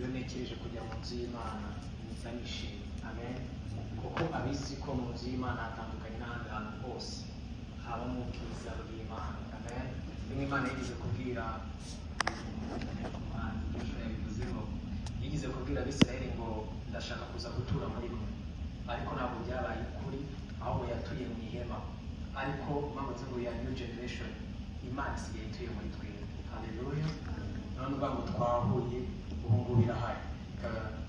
Iyo ntekereje kujya mu nzu y'Imana mpita nishimye. Amen. Kuko abizi ko mu nzu y'Imana hatandukanye n'ahandi hantu hose, habamo ubwiza bw'Imana. Amen. Rimwe Imana yigeze kubwira umuhanzi Joshua, yabivuzeho, yigeze kubwira Abisirayeli ngo "Ndashaka kuza gutura muri mwe", ariko ntabwo byabaye ukuri, ahubwo yatuye mu ihema. Ariko impamvu ngo ya new generation, Imana isigaye ituye muri twebwe. Haleluya! None uvuga ngo twahuye, ubu ngubu irahari.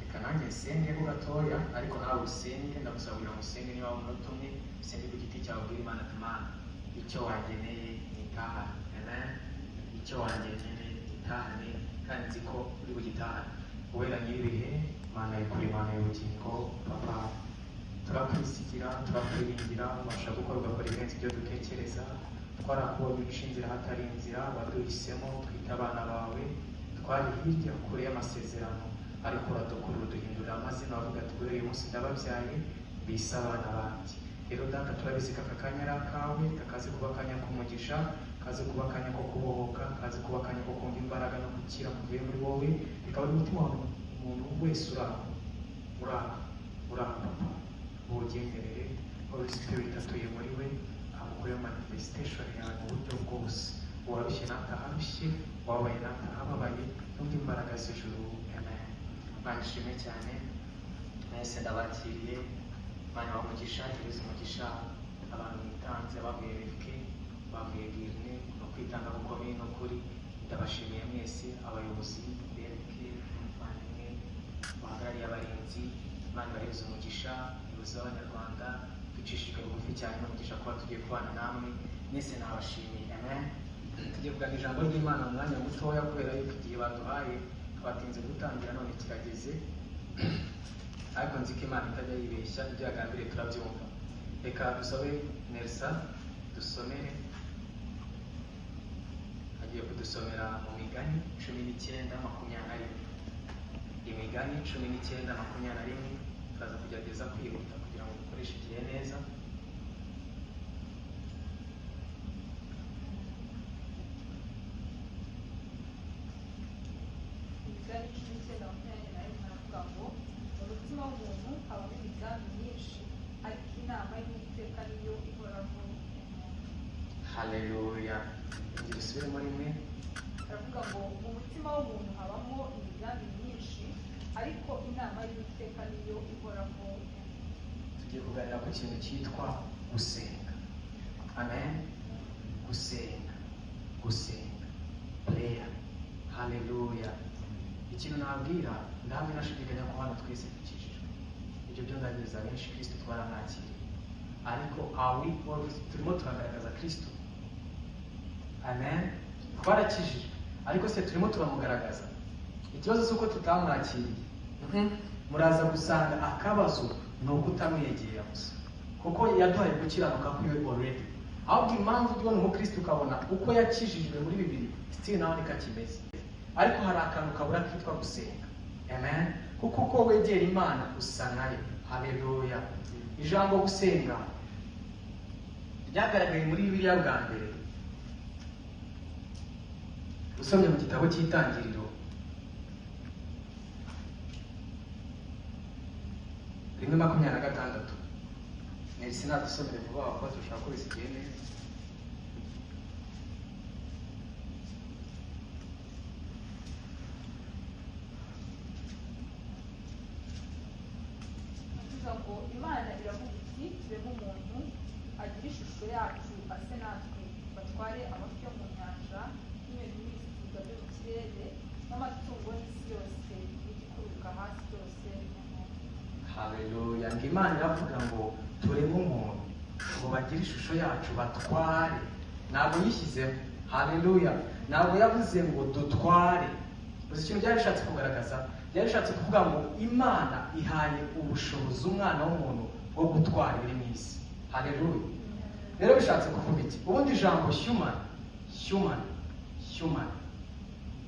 Reka nanjye nsenge ho gatoya, ariko nawe usenge. Ndagusaba kugira ngo usenge, niba umunota umwe, usenge ku giti cyawe, ubwire Imana ati: "Mana, icyo wangeneye nitahane." Amen. Icyo wangeneye nitahane, kandi nzi ko uri bugitahane. Uwera nyir'ibihe, Mana y'ukuri, Mana y'ubugingo, Papa, turakwisigira, turakwiringira. Ubasha gukora, ugakora ibirenze ibyo dutekereza. Twarakubonye uca inzira hatari inzira. Waduhisemo twita abana bawe. Twari hirya kure y'amasezerano, ariko uradukurura, uduhindurira amazina, wavuga ati: "Guhera uyu munsi ndababyaye, bise abana banjye." Rero Data, turabizi ko aka kanya ari akawe. Kakaze kuba akanya k'umugisha, kaze kuba akanya ko kubohoka, kaze kuba akanya ko kumva imbaraga no gukira kuvuye muri wowe. Bikaba ari umutima wa umuntu wese uri aho, uri aho, uri aho. Papa, uwugenderere. Holy Spirit atuye muri we, amukoreho manifestation yawe mu buryo bwose. Uwarushye nataharushye, uwababaye natahababaye, n'ubwo imbaraga z'ijuru. Amen. Imana ishimwe cyane. Mwese ndabakiriye. Imana ibahe umugisha, ihereze umugisha abantu bitanze, bavuye Berke, bavuye Girne. Ni ukwitanga gukomeye, ni ukuri ndabashimiye mwese, abayobozi Berke n'umuvandimwe bahagarariye abarinzi. Imana ibahereze umugisha. Umuyobozi w'Abanyarwanda, ducishijwe bugufi cyane n'umugisha kuba tugiye kubana namwe mwese. Nabashimiye. Amen. Tugiye kuganira ijambo ry'Imana mu mwanya mutoya, kubera yuko igihe baduhaye twatinze gutangira, none kirageze. Ariko nzi ko Imana itajya yibeshya, ibyo yagambiriye turabyumva. Reka dusabe Nelsa dusomere. Agiye kudusomera mu Migani 19:21. Imigani 19:21. Turaza kugerageza kwihuta kugira ngo dukoreshe igihe neza. Imigani 19:21 haravuga ngo: "Mu mutima w'umuntu habamo imigambi myinshi, ariko inama y'Uwiteka niyo ihoraho." Haleluya! Ingira usubiremo rimwe. Haravuga ngo: "Mu mutima w'umuntu habamo imigambi myinshi, ariko inama y'Uwiteka niyo ihoraho." Tugiye kuganira ku kintu cyitwa gusenga. Amen. Gusenga, gusenga, prayer. Haleluya! Ikintu nabwira, ndahamwe nashidikanya ko hano twese dukijijwe. Ibyo byo ndabizi, abenshi Kristo twaramwakiriye. Ariko are we always turimo turagaragaza Kristo? Amen. Twarakijijwe, ariko se turimo turamugaragaza? Ikibazo si uko tutamwakiriye. Muraza gusanga akabazo ni ukutamwegera gusa, kuko yaduhaye gukiranuka kwiwe already. Ahubwo impamvu ujya ubona umukristo, ukabona uko yakijijwe muri bibiri, still nawe niko akimeze, ariko hari akantu kabura kitwa gusenga. Amen. Kuko uko wegera Imana usa nayo. Haleluya! Ijambo gusenga ryagaragaye muri Bibiliya bwa mbere, usomye mu gitabo cy'Itangiriro 1:26. Nelson nadusomere vuba vuba, turashaka ko bisigaye neza. Avuga ngo: "Imana iravuga iti: 'Tureme umuntu agire ishusho yacu, ase natwe, batware amafi yo mu nyanja n'inyoni n'ibisiga byo mu kirere n'amatungo n'isi yose n'igikururuka hasi cyose.'" Haleluya! Ngo Imana iravuga ngo: "Tureme umuntu ngo bagire ishusho yacu, batware." Ntabwo yishyizemo. Haleluya! Ntabwo yavuze ngo dutware. Uzi ikintu byari bishatse kugaragaza? Byari bishatse kuvuga ngo Imana ihaye ubushobozi umwana w'umuntu bwo gutwara ibiri mu isi. Haleluya! Rero bishatse kuvuga iki? Ubundi ijambo human, human, human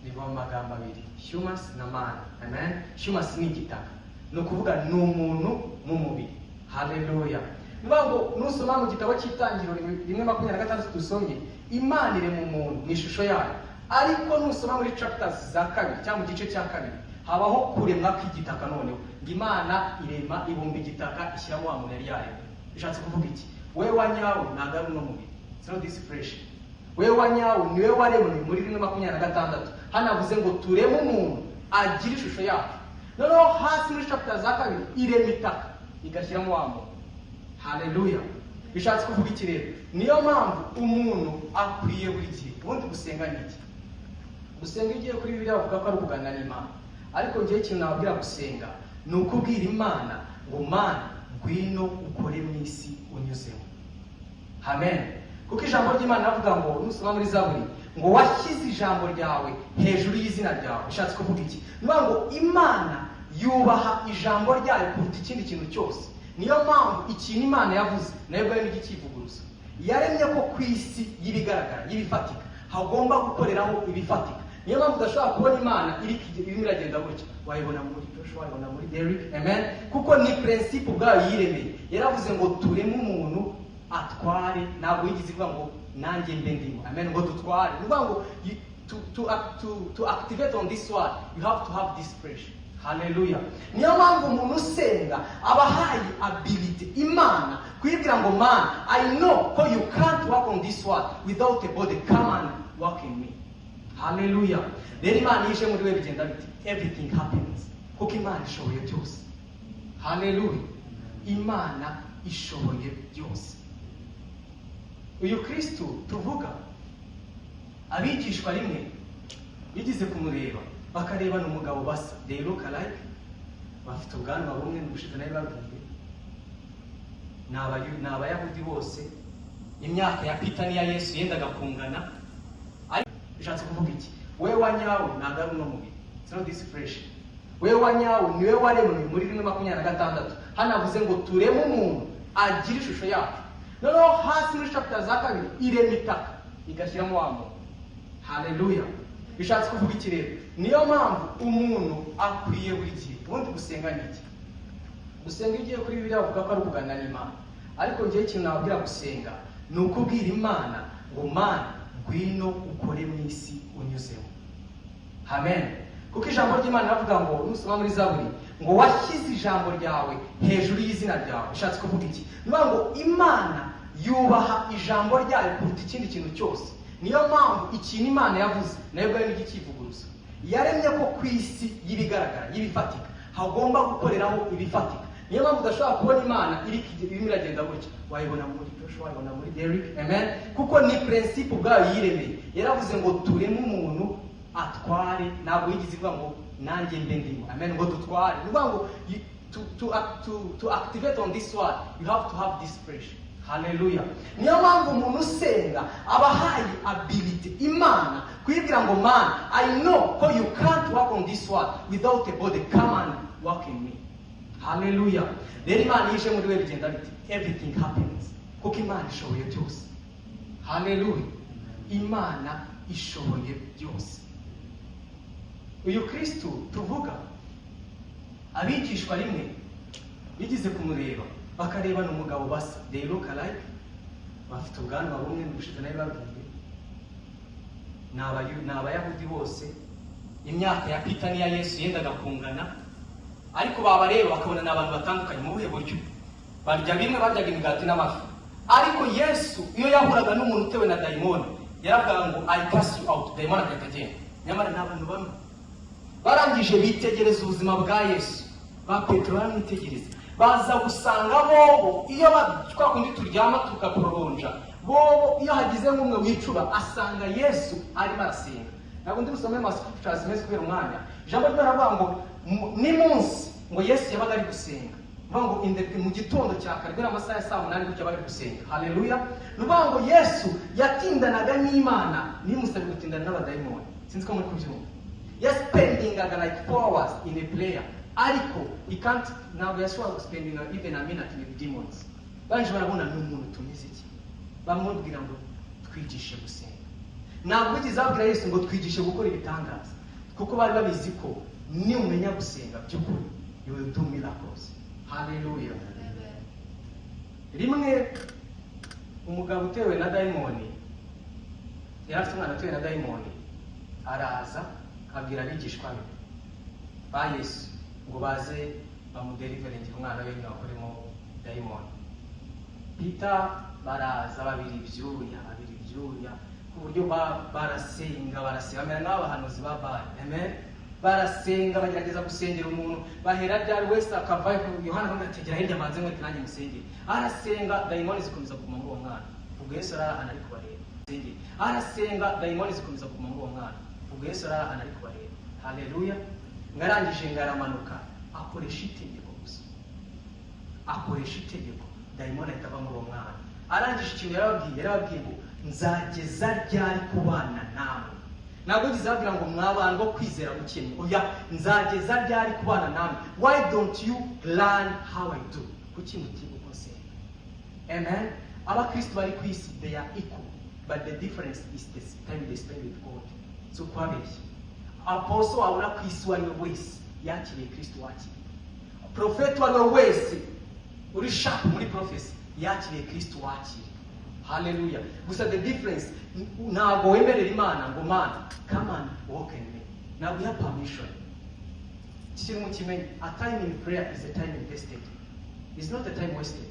riva mu magambo abiri, humus na man. Amen. Humus ni igitaka, ni ukuvuga ni umuntu mu mubiri. Haleluya! Ni ukuvuga ngo nusoma mu gitabo cy'Itangiriro 1:26 dusomye, Imana irema umuntu mu ishusho yayo. Ariko nusoma muri chapters za kabiri cyangwa mu gice cya kabiri Habaho kuremwa kw'igitaka. Noneho ngo Imana irema, ibumba igitaka, ishyiramo wa muntu yari yaremwe. Bishatse kuvuga iki? Wowe wa nyawe ntabwo ari uno mubiri. It's not this flesh. Wowe wa nyawe niwe waremwe muri 1:26. Hano avuze ngo tureme umuntu agira ishusho yacu. Noneho hasi muri chapter za kabiri, irema itaka, igashyiramo wa muntu. Haleluya! Bishatse kuvuga iki rero? Niyo mpamvu umuntu akwiye buri gihe. Ubundi gusenga ni iki? Gusenga, iyo ugiye kuri Bibiliya, bavuga ko ari ukuganira n'Imana. Ariko ngewe ikintu nababwira, gusenga ni ukubwira Imana ngo: "Mana, ngwino ukore mu isi unyuzemo." Amen. Kuko ijambo ry'Imana rivuga ngo, nusoma muri Zaburi, ngo washyize ijambo ryawe hejuru y'izina ryawe. Bishatse kuvuga iki? Ni ukuvuga ngo Imana yubaha ijambo ryayo kuruta ikindi kintu cyose. Niyo mpamvu ikintu Imana yavuze, nayo ubwayo nijya ikivuguruza. Yaremye ko ku isi y'ibigaragara, y'ibifatika, hagomba gukoreraho ibifatika. Niyo mpamvu udashobora kubona Imana irimo iragenda gutya. Wayibona muri Joshua, wayibona muri Derrick. Amen. Kuko ni principe ubwayo yiremeye. Yaravuze ngo tureme umuntu atware. Ntabwo yigeze ivuga ngo nanjye mbe ndimo. Amen. Ngo dutware. Ni ukuvuga ngo to activate on this one, you have to have this pressure. Haleluya! Niyo mpamvu umuntu usenga aba ahaye ability Imana kuyibwira ngo: "Man, I know ko you can't work on this one without a body. Come and work in me." Haleluya! Rero Imana iyo ije muri we, bigenda bite? Everything happens, kuko Imana ishoboye byose. Haleluya! Imana ishoboye byose. Uyu Kristu tuvuga, abigishwa rimwe bigeze kumureba, bakarebana umugabo basa, they look alike, bafite ubwanwa bumwe. Ubushize nari babwiye, ni Abayahudi bose. Imyaka ya Peter n'iya Yesu yendaga kungana. Ariko bishatse kuvuga iki? Wowe wa nyawe ntabwo ari uno mubiri. It's not this flesh. Wowe wa nyawe niwe waremwe muri 1:26. Hano avuze ngo tureme umuntu agira ishusho yacu. Noneho hasi muri chapter za kabiri, irema itaka, igashyiramo wa muntu. Haleluya! Bishatse kuvuga iki rero? Niyo mpamvu umuntu akwiye buri gihe. Ubundi gusenga ni iki? Gusenga, iyo ugiye kuri Bibiliya, bavuga ko ari ukuganira n'Imana. Ariko ngewe ikintu nababwira, gusenga ni ukubwira Imana ngo: "Mana, ngwino ukore mu isi unyuzemo." Amen. Kuko ijambo ry'Imana rivuga ngo, nusoma muri Zaburi, ngo washyize ijambo ryawe hejuru y'izina ryawe. Bishatse kuvuga iki? Ni ukuvuga ngo Imana yubaha ijambo ryayo kuruta ikindi kintu cyose. Niyo mpamvu ikintu Imana yavuze, nayo ubwayo nijya ikivuguruza. Yaremye ko ku isi y'ibigaragara, y'ibifatika, hagomba gukoreraho ibifatika. Niyo mpamvu udashobora kubona Imana irimo iragenda gutya. Wayibona muri Joshua, wayibona muri Derrick. Amen. Kuko ni principe ubwayo yiremeye. Yaravuze ngo tureme umuntu atware. Ntabwo yigeze ivuga ngo nanjye mbe ndimo. Amen. Ngo dutware. Ni ukuvuga ngo to activate on this one, you have to have this pressure. Haleluya! Niyo mpamvu umuntu usenga aba ahaye ability Imana kuyibwira ngo: "Man, I know ko you can't work on this one without a body. Come and work in me." Haleluya! Rero Imana iyo ije muri we, bigenda bite? Everything happens, kuko Imana ishoboye byose. Haleluya! Imana ishoboye byose. Uyu Kristu tuvuga, abigishwa rimwe bigeze kumureba, bakarebana umugabo basa, they look alike, bafite ubwanwa bumwe. Ubushize nari babwiye, ni Abayahudi bose. Imyaka ya Peter n'iya Yesu yendaga kungana. Ariko babareba bakabona ni abantu batandukanye. Mu buhe buryo? Barya bimwe, baryaga imigati n'amafi. Ariko Yesu iyo yahuraga n'umuntu utewe na dayimoni, yaravugaga ngo: "I cast you out," dayimoni agahita agenda. Nyamara ni abantu bamwe. Barangije bitegereza ubuzima bwa Yesu, ba Petero baramwitegereza, baza gusanga bobo iyo twa kundi turyama tukaporonja, bobo iyo hagize nk'umwe wicura, asanga Yesu arimo arasenga. Ntabwo ndi busome ma scriptures meza kubera umwanya. Ijambo ry'Imana rivuga ngo ni munsi ngo Yesu yabaga ari gusenga. Bivuga ngo mu gitondo cya kare, guhera amasaha ya saa 8 gutya, bari gusenga. Haleluya! Ni ukuvuga ngo Yesu yatindanaga n'Imana, ntimusabe gutindana n'abadayimoni. Sinzi ko muri kubyumva. Yaspendingaga like 4 hours in a prayer, ariko he can't, ntabwo yashobora guspendinga even a minute with demons. Barangije barabona ni umuntu tumeze iki, bamubwira ngo: "Twigishe gusenga." Ntabwo bigeze babwira Yesu ngo: "Twigishe gukora ibitangaza," kuko bari babizi ko nimumenya gusenga by'ukuri, you will do miracles. Haleluya! Rimwe umugabo utewe na dayimoni, yari afite umwana utewe na dayimoni, araza abwira abigishwa be. Ba Yesu ngo baze bamudeliveringe umwana we nyine wakuremo dayimoni. Peter baraza babira ibyuya, babira ibyuya ku buryo barasenga, barasenga, bamera nk'abahanuzi ba Bali. Amen. Barasenga, bagerageza gusengera umuntu, bahera ryari wese akavayo. Yohana akamubwira ati: "Gera hirya manze nkweto nanjye musengere." Arasenga, dayimoni zikomeza kuguma muri uwo mwana. Ubwo Yesu ararahana ari kubareba. Sengere. Arasenga, dayimoni zikomeza kuguma muri uwo mwana. Ubwo Yesu ararahana ari kubareba. Haleluya. Ngarangije ngaramanuka, akoresha itegeko gusa, akoresha itegeko, dayimoni ahita ava muri uwo mwana. Arangije, ikintu yarababwiye, yarababwiye ngo: "Nzageza ryari kubana namwe?" Ntabwo yigeze ababwira ngo: "Mwabana bo kwizera gukennye." Oya, "Nzageza ryari kubana namwe? Why don't you learn how I do? Kuki mutiga uko nsenga?" Amen. Abakristo bari ku isi, they are equal, but the difference is the time they spend with God. Si ukwabeshya. Apostle wabona ku isi uwo ari we wese yakiriye Kristo wakiriye. Prophet uwo ari we wese uri sharp muri prophecy yakiriye Kristo wakiriye. Haleluya. Gusa the difference, ntabwo wemerera Imana ngo: "Mana, come and walk in me." Ntabwo iha permission. Iki kintu mukimenye: a time in prayer is a time invested, it's not a time wasted.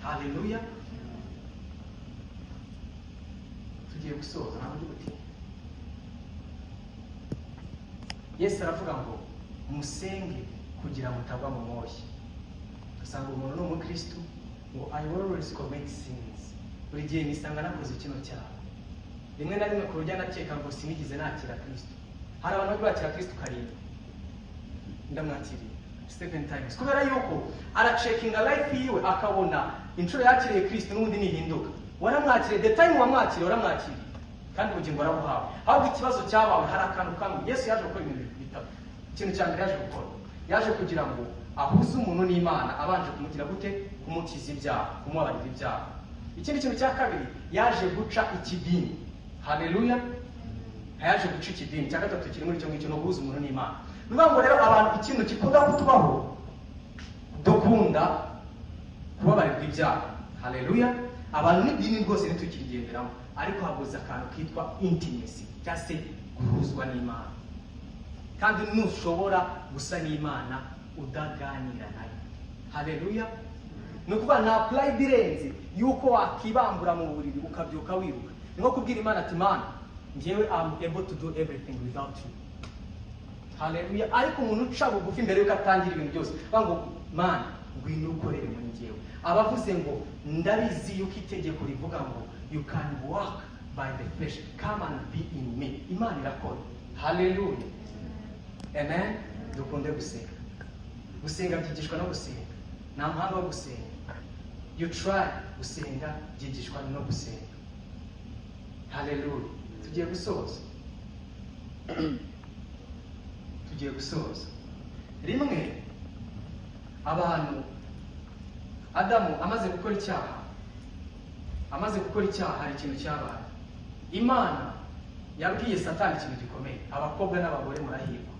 Haleluya. Tugiye gusoza, ntabwo ndi butinye. Yesu aravuga ngo: "Musenge kugira mutagwa mu moshya." Ugasanga umuntu ni umukristu, ngo: "I always commit sins, buri gihe nisanga nakoze kino cyaha." Rimwe na rimwe ku buryo anakeka ngo sinigeze nakira Kristo. Hari abantu bajya bakira Kristo karindwi, ndamwakiriye seven times, kubera yuko aracheckinga life yiwe, akabona inshuro yakiriye Kristo n'ubundi nihinduka. Waramwakiriye, the time wamwakiriye, waramwakiriye kandi ubugingo warabuhawe. Ahubwo ikibazo cyabawe, hari akantu kamwe. Yesu yaje gukora ibintu bitatu. Ikintu cya mbere yaje gukora, yaje kugira ngo ahuze umuntu n'Imana, abanje kumugira gute? Kumukiza ibyaha, kumubabarira ibyaha. Ikindi kintu cya kabiri, yaje guca ikidini. Haleluya. Yaje guca ikidini. Cya gatatu kiri muri icyo ngicyo, ni uguhuza umuntu n'Imana. Ni ukuvuga ngo rero abantu, ikintu gikunda kutubaho, dukunda kubabarirwa ibyaha. Haleluya. Abantu n'idini rwose ntitukirigenderamo, ariko habuze akantu kitwa intimacy, cyangwa se guhuzwa n'Imana. Kandi ntushobora gusa n'Imana udaganira nayo. Haleluya. Ni ukuvuga nta pride irenze yuko wakibambura mu buriri ukabyuka wiruka. Ni nko kubwira Imana ati: "Mana, njyewe am able to do everything without you." Haleluya. Ariko umuntu uca bugufi mbere yuko atangira ibintu byose, bavuga ngo: "Mana, ngwino ukorere muri njyewe," aba avuze ngo: "Ndabizi yuko itegeko rivuga ngo you can walk by the flesh, come and be in me." Imana irakora. Haleluya. Amen. Dukunde gusenga. Gusenga byigishwa no gusenga. Nta muhanga wo gusenga, you try. Gusenga byigishwa no gusenga. Haleluya. Tugiye gusoza, tugiye gusoza. Rimwe abantu, Adamu amaze gukora icyaha, amaze gukora icyaha, hari ikintu cyabaye. Imana yabwiye Satani ikintu gikomeye. Abakobwa n'abagore murahirwa.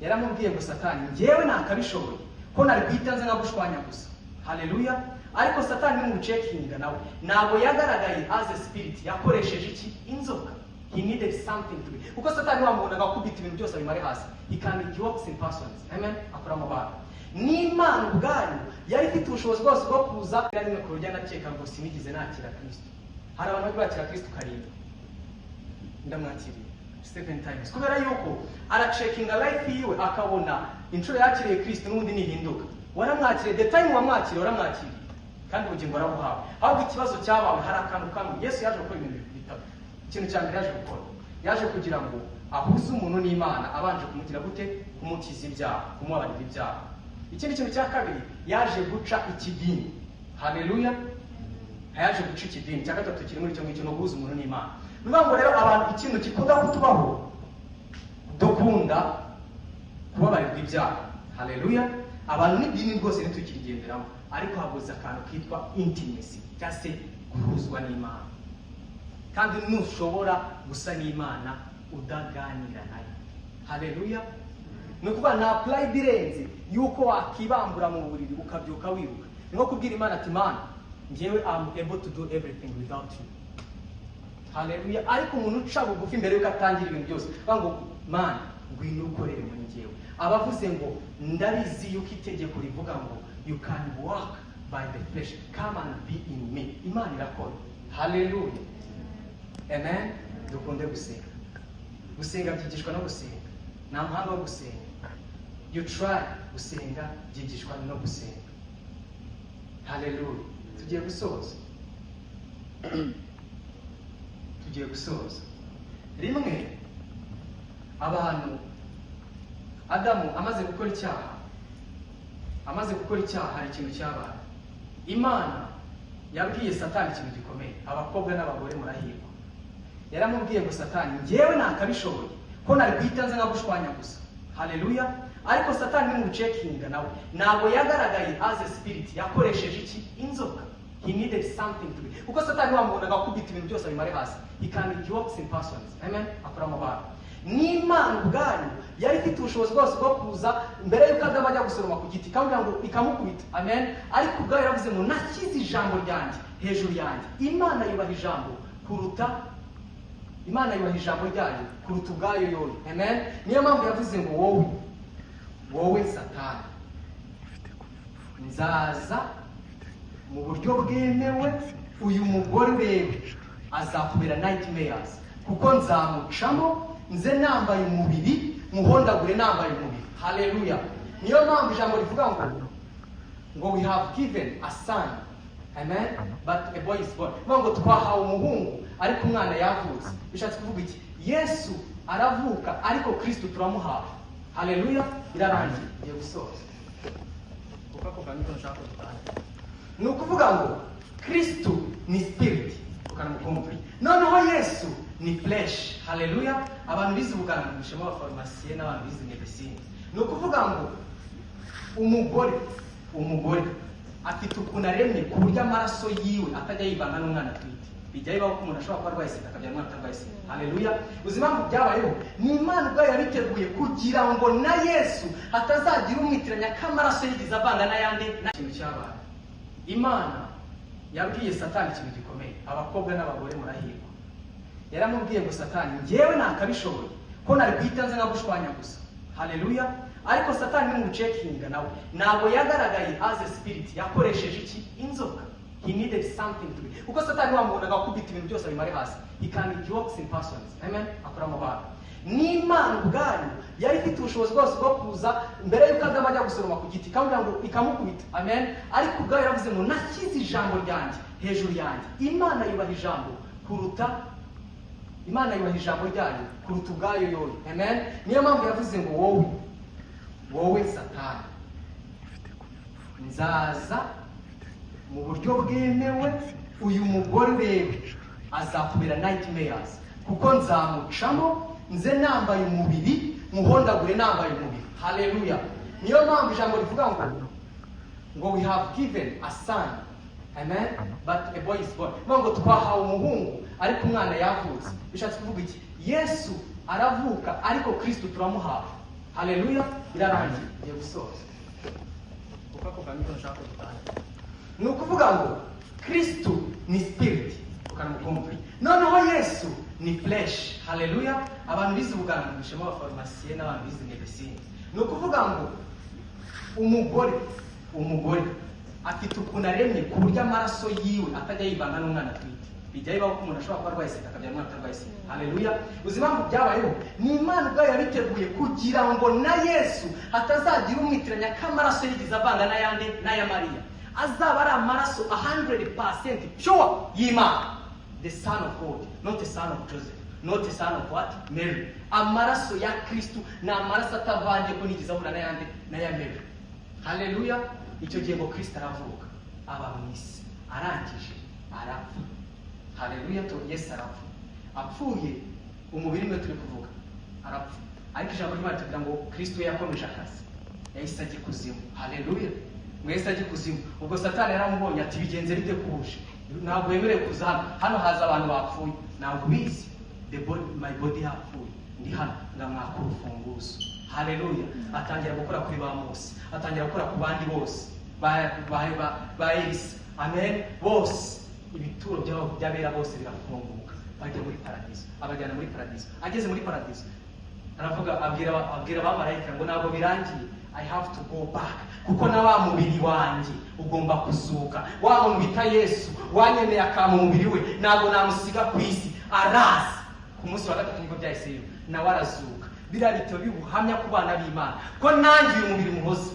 Yaramubwiye ngo: "Satani, njyewe nakabishoboye ko nari guhita nza nkagushwanya gusa." Haleluya. Ariko Satani ni mucheckinga nawe, ntabwo yagaragaye as a spirit. Yakoresheje iki? Inzoka. He needed something to be, kuko Satani wa muntu agakubita ibintu byose abimare hasi. He works in persons. Amen. Akora mu bantu. N'Imana ubwayo yari ifite ubushobozi bwose bwo kuza. Rimwe ku buryo anakeka ngo sinigeze nakira Kristo. Hari abantu bajya bakira Kristo karindwi, ndamwakiriye seven times, kubera yuko aracheckinga life yiwe, akabona inshuro yakiriye Kristo n'ubundi nihinduka. Waramwakiriye, the time wamwakiriye, waramwakiriye kandi ubugingo warabuhawe. Ahubwo ikibazo cyabawe, hari akantu kamwe. Yesu yaje gukora ibintu bitatu. Ikintu cya mbere yaje gukora, yaje kugira ngo ahuze umuntu n'Imana, abanje kumugira gute? Kumukiza ibyaha, kumubabarira ibyaha. Ikindi kintu cya kabiri, yaje guca ikidini. Haleluya. Yaje guca ikidini. Cya gatatu kiri muri icyo ngicyo, ni uguhuza umuntu n'Imana. Ni ukuvuga ngo rero abantu, ikintu gikunda kutubaho, dukunda kubabarirwa ibyaha. Haleluya. Abantu n'idini rwose ntitukirigenderamo, ariko habuze akantu kitwa intimacy, cyangwa se guhuzwa n'Imana. Kandi ntushobora gusa n'Imana udaganira nayo. Haleluya. Ni ukuvuga nta pride irenze yuko wakibambura mu buriri ukabyuka wiruka. Ni nko kubwira Imana ati: "Mana, njyewe am able to do everything without you." Haleluya. Ariko umuntu uca bugufi mbere yuko atangira ibintu byose, bavuga ngo: Mana, ngwino ukorere muri njyewe. Abavuze ngo ndabizi yuko itegeko rivuga ngo you can walk by the flesh, come and be in me. Imana irakora. Haleluya, amen. Dukunde gusenga. Gusenga byigishwa no gusenga. Nta muhanga wo gusenga. You try. Gusenga byigishwa no gusenga. Haleluya. Tugiye gusoza, tugiye gusoza. Rimwe abantu, Adamu amaze gukora icyaha, amaze gukora icyaha, hari ikintu cyabaye. Imana yabwiye Satani ikintu gikomeye. Abakobwa n'abagore murahirwa. Yaramubwiye ngo: "Satani, njyewe nakabishoboye ko nari guhita nza nkagushwanya gusa." Haleluya. Ariko Satani ni mucekinga nawe, ntabwo yagaragaye as a spirit. Yakoresheje iki? Inzoka. He needed something to be, kuko Satani wamubonaga akubita ibintu byose abimare hasi. He works in persons, amen. Akora mu bantu. N'Imana ubwayo yari ifite ubushobozi bwose bwo kuza mbere y'uko Adamu ajya gusoroma ku giti, ikamubwira ngo ikamukubita, amen. Ariko ubwayo yaravuze ngo nashyize ijambo ryanjye hejuru yanjye. Imana yubaha ijambo kuruta, Imana yubaha ijambo ryayo kuruta ubwayo yoyo, amen. Niyo mpamvu yavuze ngo wowe, wowe Satani, nzaza mu buryo bwemewe. Uyu mugore urebe azakubera nightmares, kuko nzamucamo nze nambaye umubiri, muhondagure nambaye umubiri. Haleluya. Niyo mpamvu ijambo rivuga ngo we have given a son, amen, but a boy is born. Bivuga ngo twahawe umuhungu, ariko umwana yavutse. Bishatse kuvuga iki? Yesu aravuka, ariko Kristo turamuhawe. Haleluya. Birarangiye, ngiye gusoza kuko ako kantu niko nshaka ko dutangira. Ni ukuvuga ngo Kristo ni spirit, ukanamukumva. Noneho Yesu ni flesh. Haleluya. Abantu bize ubuganga, bishemo abafarumasiye n'abantu bize medicine, ni ukuvuga ngo umugore afite ukuntu aremye ku buryo amaraso yiwe atajya yivanga n'umwana atwite. Bijya bibaho ko umuntu ashobora kuba arwaye sida, akabyara umwana utarwaye sida. Haleluya. Uzi impamvu byabayeho? Ni Imana ubwayo yabiteguye kugira ngo na Yesu hatazagira umwitiranya ko amaraso yigeze avanga n'ayandi. Ikintu cyabaye, Imana yabwiye Satani ikintu gikomeye. Abakobwa n'abagore murahirwa. Yaramubwiye ngo: "Satani, njyewe nakabishoboye ko nari guhita nza nkagushwanya gusa." Haleluya. Ariko Satani ni mucekinga nawe, ntabwo yagaragaye as a spirit. Yakoresheje iki? Inzoka. He needed something to be, kuko Satani wamubonaga akubita ibintu byose abimare hasi. He works in persons, amen. Akora mu bantu. N'Imana ubwayo yari ifite ubushobozi bwose bwo kuza mbere y'uko Adamu ajya gusoroma ku giti, ikamubwira ngo ikamukubita, amen. Ariko ubwayo yaravuze ngo nashyize ijambo ryanjye hejuru yanjye. Imana yubaha ijambo kuruta, Imana yubaha ijambo ryayo kuruta ubwayo yoyo, amen. Niyo mpamvu yavuze ngo wowe, wowe Satani, nzaza mu buryo bwemewe. Uyu mugore urebe azakubera nightmares, kuko nzamucamo nze nambaye umubiri, muhondagure nambaye umubiri. Haleluya. Niyo mpamvu ijambo rivuga ngo we have given a son, amen, but a boy is born. Bivuga ngo twahawe umuhungu, ariko umwana yavutse. Bishatse kuvuga iki? Yesu aravuka, ariko Kristo turamuhawe. Haleluya. Birarangiye, ngiye gusoza kuko ako kantu niko nshaka ko dutangira. Ni ukuvuga ngo Kristo ni spirit, ukanamukumva. Noneho Yesu ni flesh. Haleluya. Abantu bize ubuganga, bishemo abafarumasiye n'abantu bize medicine, ni ukuvuga ngo umugore afite ukuntu aremye ku buryo amaraso yiwe atajya yivanga n'umwana atwite. Bijya bibaho ko umuntu ashobora kuba arwaye sida, akabyara umwana utarwaye sida. Haleluya. Uzi impamvu byabayeho? Ni Imana ubwayo yabiteguye kugira ngo na Yesu hatazagira umwitiranya ko amaraso yigeze avanga n'ayandi, n'aya Mariya. Azaba ari amaraso 100% pure y'Imana, the Son of God, not the son of Joseph, not the son of what? Mary. Amaraso ya Kristu ni amaraso atavangiye, ko nigeze ahura n'ayandi, n'aya Mary. Haleluya. Icyo gihe ngo Kristo aravuka, aba mu isi, arangije arapfa. Haleluya. To Yesu arapfa. Apfuye, umubiri niwe turi kuvuga, arapfa, ariko ijambo ry'Imana tugira ngo Kristo yakomeje akazi, yahise ajya ikuzimu. Haleluya. Ngo yahise ajya ikuzimu. Ubwo Satani yaramubonye ati: "Bigenze bite kuje? Ntabwo wemerewe kuza hano. Hano haza abantu bapfuye. Ntabwo ubizi, the body, my body yapfuye, ndi hano." Ngamwaka urufunguzo. Haleluya. Atangira gukora kuri ba Mose, atangira gukora ku bandi bose, ba Elisa, amen. Bose ibituro byabo by'abera bose birafunguka, bajya muri paradiso. Abajyana muri paradiso. Ageze muri paradiso Aravuga, abwira abamarayika ngo ntabwo birangiye, I have to go back, kuko na wa mubiri wanjye ugomba kuzuka. Wa muntu bita Yesu wanyemeye akampa umubiri we, ntabwo namusiga ku isi. Araza ku munsi wa gatatu, nibwo byahise biba, nawe arazuka. Biriya bitabo bibuhamya ku bana b'Imana ko nanjye uyu mubiri muhoza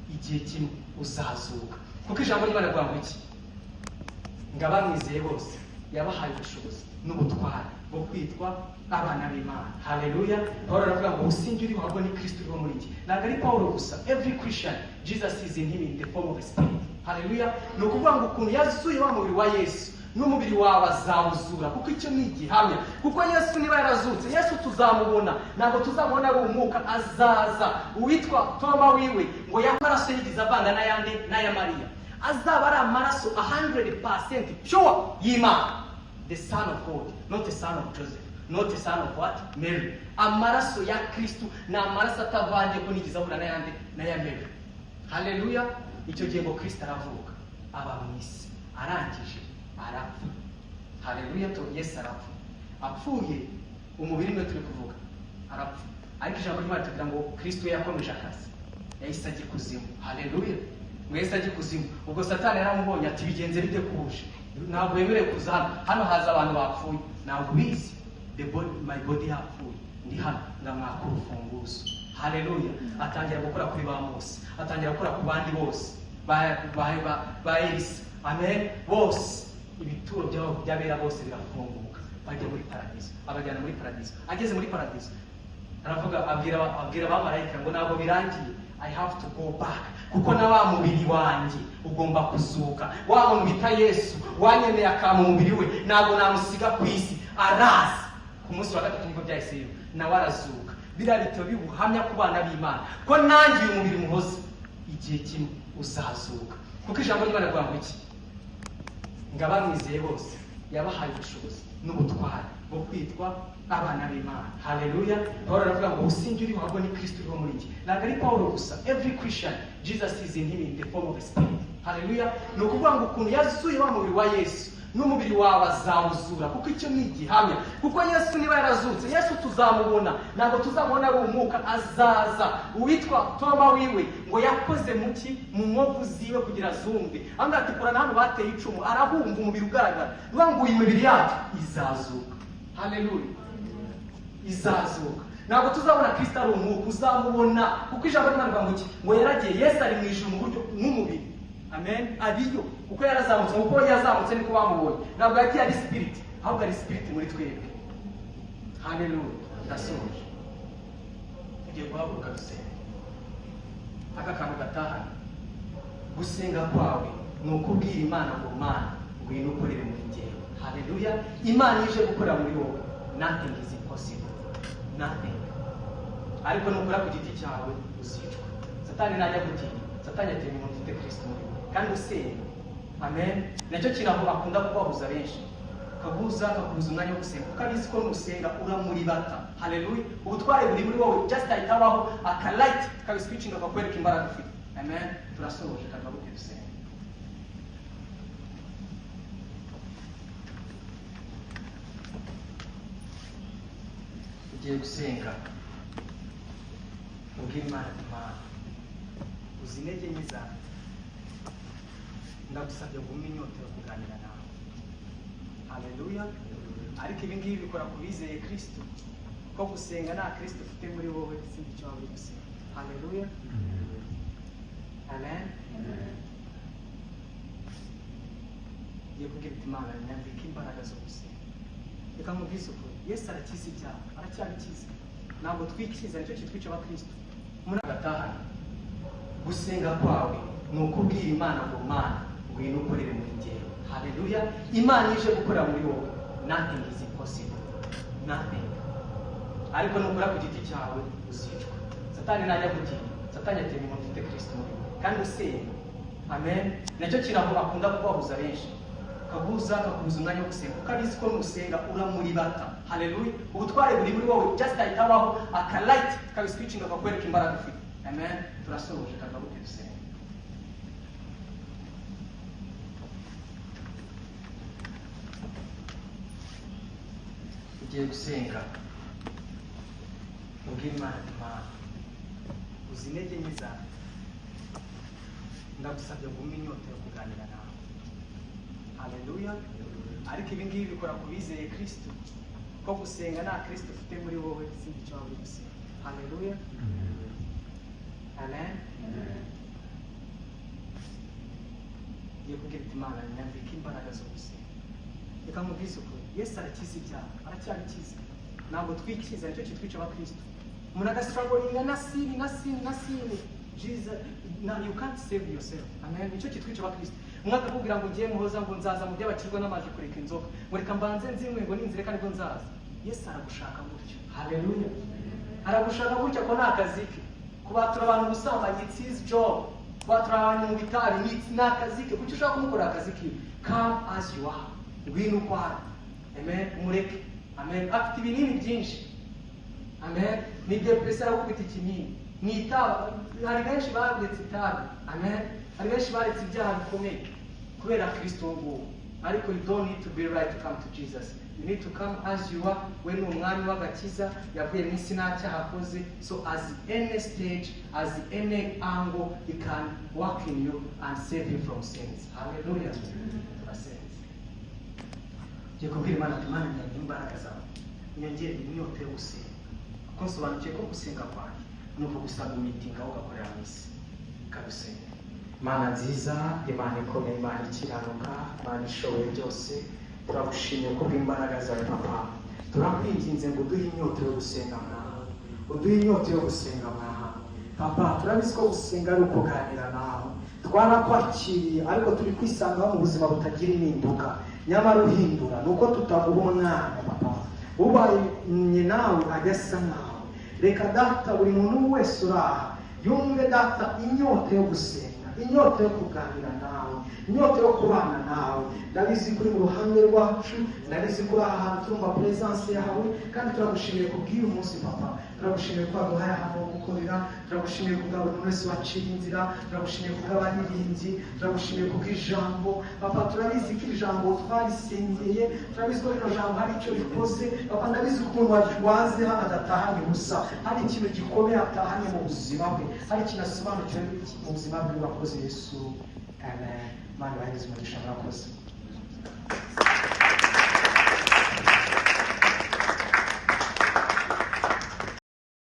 igihe kimwe uzazuka, kuko ijambo ry'Imana rivuga ngo iki? Ngo abamwizeye bose yabahaye ubushobozi n'ubutware bwo kwitwa abana b'Imana. Haleluya! Paul aravuga ngo usinjye uriho, ahubwo ni Kristo uriho muri njye. Ntabwo ari Paul gusa, every Christian, Jesus is in him in the form of a spirit. Haleluya! Ni ukuvuga ngo ukuntu yazuye wa mubiri wa Yesu, n'umubiri wawe azawuzura, kuko icyo ni igihamya. Kuko Yesu niba yarazutse, Yesu tuzamubona, ntabwo tuzamubona ari umwuka, azaza. Uwitwa Toma wiwe ngo y'amaraso yigeze avanga n'ayandi n'aya Mariya, azaba ari amaraso 100% pure y'Imana, the Son of God, not the son of Joseph, not the son of what? Mary. Amaraso ya Kristu ni amaraso atavangiye, ko nigeze ahura n'ayandi n'aya Mary. Haleluya! Icyo gihe ngo Kristo aravuka, aba mu isi, arangije arapfa. Haleluya! To Yesu arapfa. Apfuye, umubiri niwe turi kuvuga, arapfa, ariko ijambo ry'Imana tubwira ngo Kristo yakomeje akazi, yahise ajya ikuzimu. Haleluya! Ngo yahise ajya ikuzimu. Ubwo Satani yaramubonye ati: "Bigenze bite kuje? Ntabwo wemerewe kuza hano. Hano haza abantu bapfuye. Ntabwo ubizi, the body, my body yapfuye, ndi hano." Ngamwaka urufunguzo. Haleluya! Atangira gukora kuri ba Mose, atangira gukora ku bandi bose, ba Elisa, amen, bose. Ibituro byabo by'abera bose birafunguka, bajya muri paradiso, abajyana muri paradiso. Ageze muri paradiso aravuga, abwira abamarayika ngo ntabwo birangiye, I have to go back, kuko na wa mubiri wanjye ugomba kuzuka. Wa muntu bita Yesu wanyemeye akampa umubiri we, ntabwo namusiga ku isi. Araza ku munsi wa gatatu, nibwo byahise biba, nawe arazuka. Biriya bitabo bibuhamya ku bana b'Imana ko nanjye uyu mubiri muhoza igihe kimwe uzazuka, kuko ijambo ry'Imana rivuga ngo iki? Ngo abamwizeye bose yabahaye ubushobozi n'ubutware bwo kwitwa abana b'Imana. Haleluya! Paul aravuga ngo usinjye uriho, ahubwo ni Kristo uriho muri njye. Ntabwo ari Paul gusa, every Christian, Jesus is in him in the form of a spirit. Haleluya! Ni ukuvuga ngo ukuntu yazuye wa mubiri wa Yesu, n'umubiri wawe azawuzura, kuko icyo ni igihamya. Kuko Yesu niba yarazutse, Yesu tuzamubona, ntabwo tuzamubona ari umwuka, azaza. Uwitwa Toma wiwe ngo yakoze muki mu nkovu ziwe kugira azumve, avuga ati: "Korana hano bateye icumu." Arahumva, umubiri ugaragara. Niyo ngo iyi mibiri yacu izazuka. Haleluya! Izazuka. Ntabwo tuzabona Kristo ari umwuka, uzamubona, kuko ijambo ry'Imana rivuga ngo iki? Ngo yaragiye, Yesu ari mu ijuru mu buryo nk'umubiri, amen, ariyo, kuko yarazamutse. Kuko yazamutse niko bamubonye. Ntabwo yagiye ari spirit, ahubwo ari spirit muri twebwe. Haleluya! Ndasoje. Tugiye guhaguruka dusenga. Aka kantu gatahane: gusenga kwawe ni ukubwira Imana ngo: "Mana, ngwino ukorere muri njyewe." Haleluya! Imana ije gukorera muri wowe, nothing is impossible, nothing. Ariko nukora ku giti cyawe uzicwa. Satani najya gutinya, Satani atinya umuntu ufite Kristo muri we kandi usenga, amen. Nacyo kintu aho akunda kubahuza benshi, akaguhuza, akakubuza umwanya wo gusenga, kuko abizi ko nusenga uramuribata. Haleluya! Ubutware buri muri wowe, just ahita abaho aka light kabiswitchinga, kakwereka imbaraga ufite, amen. Turasoje, kagaruke dusenga. Ugiye gusenga, ubwira Imana ati: "Imana, uzi intege nke zanjye, ndagusabye ngo umpe inyota yo kuganira nawe." Haleluya! Ariko ibi ngibi bikora ku bizeye Kristo, ko gusenga nta Kristo ufite muri wowe, sinzi icyo waba uri gusenga. Haleluya, amen. Ugiye kubwira iti: "Imana, nyambika imbaraga zo gusenga." Reka nkubwize ukuri, Yesu arakiza ibyaha, aracyabikiza. Ntabwo twikiza, nicyo kitwica abakristo muri agatahane. Gusenga kwawe ni ukubwira Imana ngo: "Mana, ngwino ukorere muri njyewe." Haleluya! Imana ije gukorera muri wowe, nothing is impossible, nothing. Ariko nukora ku giti cyawe uzicwa. Satani najya gutinya, Satani atinya umuntu ufite Kristo muri we kandi usenga, amen. Nacyo kintu aho akunda kubahuza benshi, akaguhuza, akakubuza umwanya wo gusenga, kuko abizi ko nusenga uramuribata. Haleluya! Ubutware buri muri wowe, just ahita abaho aka light kabiswitchinga, kakwereka imbaraga ufite, amen. Turasoje, kagaruke dusenga. Ugiye gusenga, Ubwire Imana ati: "Mana, uzi intege nke zanjye, ndagusabye ngo umpe inyota yo kuganira nawe." Haleluya! Ariko ibi ngibi bikora ku bizeye Kristo, ko gusenga nta Kristo ufite muri wowe, sinzi icyo waba uri gusenga. Haleluya, amen. Ngiye kubwira iti: "Imana, nyambika imbaraga zo gusenga." Reka nkubwize ukuri, Yesu arakiza ibyaha, aracyabikiza. Ntabwo twikiza, nicyo kitwica abakristo. Umuntu agastrugglinga na sin na sin na sin. Jesus, na you can't save yourself. Amen. Nicyo kitwica abakristo. Umwe akakubwira ngo ngiye muhoza, ngo nzaza mu by'abakirwa n'amaje kureka inzoga, ngo reka mbanze nzinywe, ngo ninzireka nibwo nzaza. Yesu aragushaka gutyo. Haleluya! Aragushaka gutya ko ni akazi ke. Kubatura abantu ubusambanyi, it's his job. Kubatura abantu mu bitabi ni akazi ke. Kuki ushaka kumukorera akazi kiwe? Come as you are, ngwino uko ari. Amen. Mureke. Amen. Afite ibinini byinshi. Amen. Ni depression, aragukubita ikinini. Ni itabi, hari benshi baretse itabi. Amen. Hari benshi baretse ibyaha bikomeye kubera Kristo uwo nguwo. Ariko you don't need to be right to come to Jesus, you need to come as you are. We ni umwami w'agakiza, yavuye mu isi nta cyaha akoze. So as any stage, as any angle, he can work in you and save you from sins. Hallelujah! Turasenze. Ngiye kubwira Imana ati: "Imana, nyongera imbaraga zawe, nyongere inyota yo gusenga, kuko nsobanukiwe ko gusenga kwanjye ni ukugusubmittinga, ugakorera mu isi." Kagusenga. Imana nziza, Imana ikomeye, Imana ikiranuka, Imana ishoboye byose, turagushimiye kubw'imbaraga zawe. Papa, turakwinginze ngo uduhe inyota yo gusenga mwaha, uduhe inyota yo gusenga mwaha. Papa, turabizi ko gusenga ari ukuganira nawe. Twarakwakiriye, ariko turi kwisangaho mu buzima butagira impinduka, nyamara uhindura. Ni uko tutaguha umwanya. Papa, ubaye nawe ajya asa nkawe. Reka Data, buri muntu wese uri aha yumve, Data, inyota yo gusenga, inyota yo kuganira nawe, inyota yo kubana nawe. Ndabizi ko uri mu ruhande rwacu, ndabizi ko uri aha hantu, turumva presence yawe, kandi turagushimiye kubw'uyu munsi. Papa, turagushimiye ko waduhaye ahantu ho gukorera, turagushimiye kubwa buri muntu wese waciye inzira, turagushimiye kubw'abaririmbyi, turagushimiye kubw'ijambo. Papa, turabizi ko iri jambo twarisengeye, turabizi ko rino jambo hari icyo rikoze. Papa, ndabizi ko umuntu waze hano adatahanye ubusa, hari ikintu gikomeye atahanye mu buzima bwe, hari ikintu asobanukiwe mu buzima bwe. Urakoze, Yesu. Amen. Imana ibahereze umugisha. Murakoze.